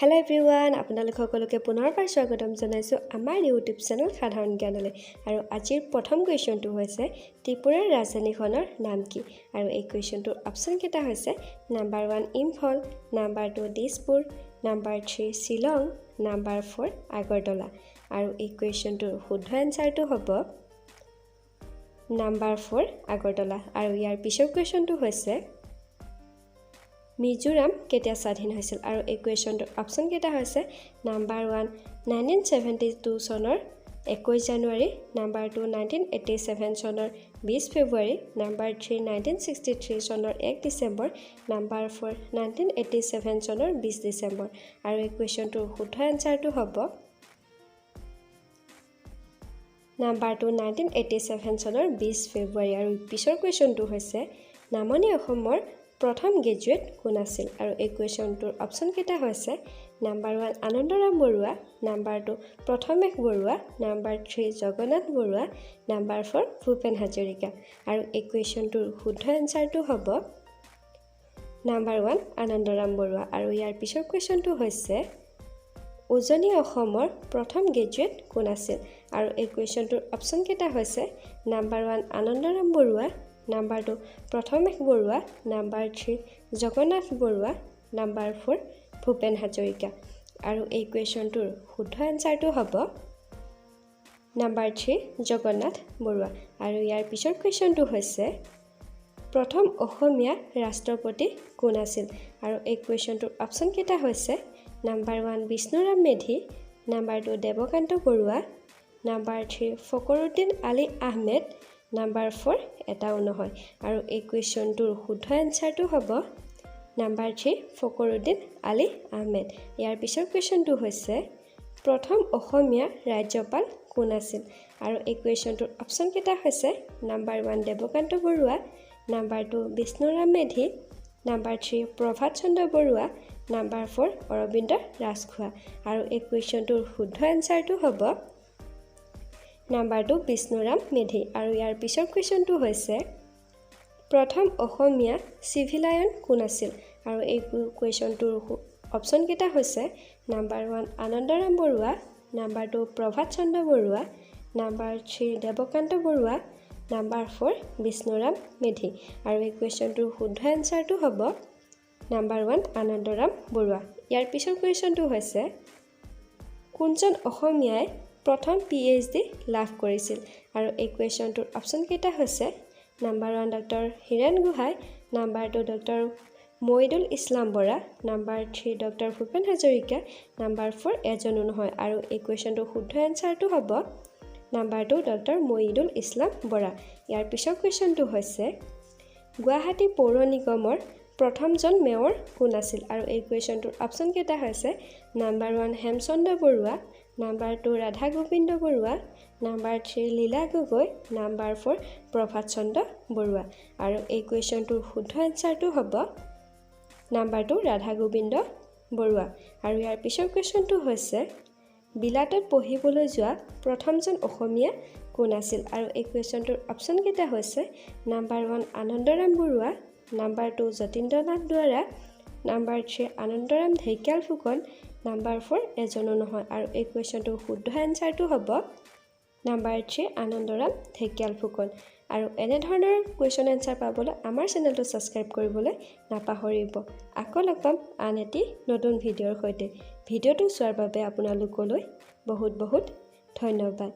Hello' everyone, আপোনালোক সকলোকে পুনৰবাৰ স্বাগতম জনাইছোঁ আমাৰ ইউটিউব চেনেল সাধাৰণ জ্ঞানলৈ। আৰু আজিৰ প্ৰথম কুৱেশ্যনটো হৈছে, ত্ৰিপুৰাৰ ৰাজধানীখনৰ নাম কি? আৰু এই কুৱেশ্যনটোৰ অপশ্যনকেইটা হৈছে number 1 Imphal, number 2 Dispur, number 3 Shillong, number 4 Agartala. আৰু এই কুৱেশ্যনটোৰ শুদ্ধ এনচাৰটো হ'ব নাম্বাৰ 4 আগৰতলা। আৰু ইয়াৰ পিছৰ কুৱেশ্যনটো হৈছে, মিজোৰাম কেতিয়া স্বাধীন হৈছিল? আৰু এই কুৱেশ্যনটোৰ অপশ্যনকেইটা হৈছে নাম্বাৰ 1 1972 চনৰ 21 জানুৱাৰী, নাম্বাৰ 2 1987 চনৰ 20 ফেব্ৰুৱাৰী, নাম্বাৰ 3 1963 চনৰ 1 ডিচেম্বৰ, নাম্বাৰ 4 1987 চনৰ 20 ডিচেম্বৰ। আৰু এই কুৱেশ্যনটোৰ শুদ্ধ এনচাৰটো হ'ব নাম্বাৰ 2 1987 চনৰ 20 ফেব্ৰুৱাৰী। আৰু পিছৰ কুৱেশ্যনটো হৈছে, নামনি অসমৰ প্ৰথম গ্ৰেজুৱেট কোন আছিল? আৰু এই কুৱেশ্যনটোৰ অপশ্যনকেইটা হৈছে number 1 Anandaram Barua, number 2 Prathamesh Barua, number 3 Jagannath Barua, number 4 Bhupen Hazarika. আৰু এই কুৱেশ্যনটোৰ শুদ্ধ এনচাৰটো হ'ব নাম্বাৰ 1 আনন্দৰাম বৰুৱা। আৰু ইয়াৰ পিছৰ কুৱেশ্যনটো হৈছে, উজনি অসমৰ প্ৰথম গ্ৰেজুৱেট কোন আছিল? আৰু এই কুৱেশ্যনটোৰ অপশ্যনকেইটা হৈছে number 1 Anandaram Barua, number 2 Prathamesh Barua, number 3 Jagannath Barua, number 4 Bhupen Hazarika. আৰু এই কুৱেশ্যনটোৰ শুদ্ধ এনচাৰটো হ'ব নাম্বাৰ 3 জগন্নাথ বৰুৱা। আৰু ইয়াৰ পিছৰ কুৱেশ্যনটো হৈছে, প্ৰথম অসমীয়া ৰাষ্ট্ৰপতি কোন আছিল? আৰু এই কুৱেশ্যনটোৰ অপশ্যনকেইটা হৈছে number 1 Bishnuram Medhi, number 2 Dev Kanta Barua, number 3 Fakhruddin Ali Ahmed, number 4 এটাও নহয়। আৰু এই কুৱেশ্যনটোৰ শুদ্ধ এনচাৰটো হ'ব নাম্বাৰ 3 ফকৰুদ্দিন আলী আহমেদ। ইয়াৰ পিছৰ কুৱেশ্যনটো হৈছে, প্ৰথম অসমীয়া ৰাজ্যপাল কোন আছিল? আৰু এই কুৱেশ্যনটোৰ অপশ্যনকেইটা হৈছে number 1 Dev Kanta Barua, number 2 Bishnuram Medhi, number 3 Prabhat Chandra Barua, number 4 Arabinda Rajkhowa. আৰু এই কুৱেশ্যনটোৰ শুদ্ধ এনচাৰটো হ'ব নাম্বাৰ 2 বিষ্ণুৰাম মেধি। আৰু ইয়াৰ পিছৰ কুৱেশ্যনটো হৈছে, প্ৰথম অসমীয়া চিভিলায়ন কোন আছিল? আৰু এই কুৱেশ্যনটোৰ অপশ্যনকেইটা হৈছে number 1 Anandaram Barua, number 2 Prabhat Chandra Barua, number 3 Dev Kanta Barua, number 4 Bishnuram Medhi. আৰু এই কুৱেশ্যনটোৰ শুদ্ধ এনচাৰটো হ'ব নাম্বাৰ 1 আনন্দৰাম বৰুৱা। ইয়াৰ পিছৰ কুৱেশ্যনটো হৈছে, কোনজন অসমীয়াই প্ৰথম PhD লাভ কৰিছিল? আৰু এই কুৱেশ্যনটোৰ অপশ্যনকেইটা হৈছে number 1 doctor Hiren Gohain, number 2 doctor Moidul Islam Bora, number 3 doctor Bhupen Hazarika, number 4 এজনো নহয়। আৰু এই কুৱেশ্যনটোৰ শুদ্ধ এনচাৰটো হ'ব নাম্বাৰ 2 ডক্টৰ মইদুল ইছলাম বৰা। ইয়াৰ পিছৰ কুৱেশ্যনটো হৈছে, গুৱাহাটী পৌৰ নিগমৰ প্ৰথমজন মেয়ৰ কোন আছিল? আৰু এই কুৱেশ্যনটোৰ অপশ্যনকেইটা হৈছে number 1 Hemchandra Barua, number 2 Radha Gobinda Barua, number 3 Lila Gogoi, number 4 Prabhat Chandra Barua. আৰু এই কুৱেশ্যনটোৰ শুদ্ধ এনচাৰটো হ'ব নাম্বাৰ 2 ৰাধা গোবিন্দ বৰুৱা। আৰু ইয়াৰ পিছৰ কুৱেশ্যনটো হৈছে, বিলাতত পঢ়িবলৈ যোৱা প্ৰথমজন অসমীয়া কোন আছিল? আৰু এই কুৱেশ্যনটোৰ অপশ্যনকেইটা হৈছে number 1 Anandaram Barua, number 2 Jatindranath Duwara, number 3 Anandaram Dhekial Phukan, number 4 এজনো নহয়। আৰু এই কুৱেশ্যনটোৰ শুদ্ধ এনচাৰটো হ'ব নাম্বাৰ 3 আনন্দৰাম ঢেকিয়াল ফুকন। আৰু এনেধৰণৰ কুৱেশ্যন এনচাৰ পাবলৈ আমাৰ চেনেলটো ছাবস্ক্ৰাইব কৰিবলৈ নাপাহৰিব। আকৌ লগ পাম আন এটি নতুন ভিডিঅ'ৰ সৈতে। ভিডিঅ'টো চোৱাৰ বাবে আপোনালোকলৈ বহুত বহুত ধন্যবাদ।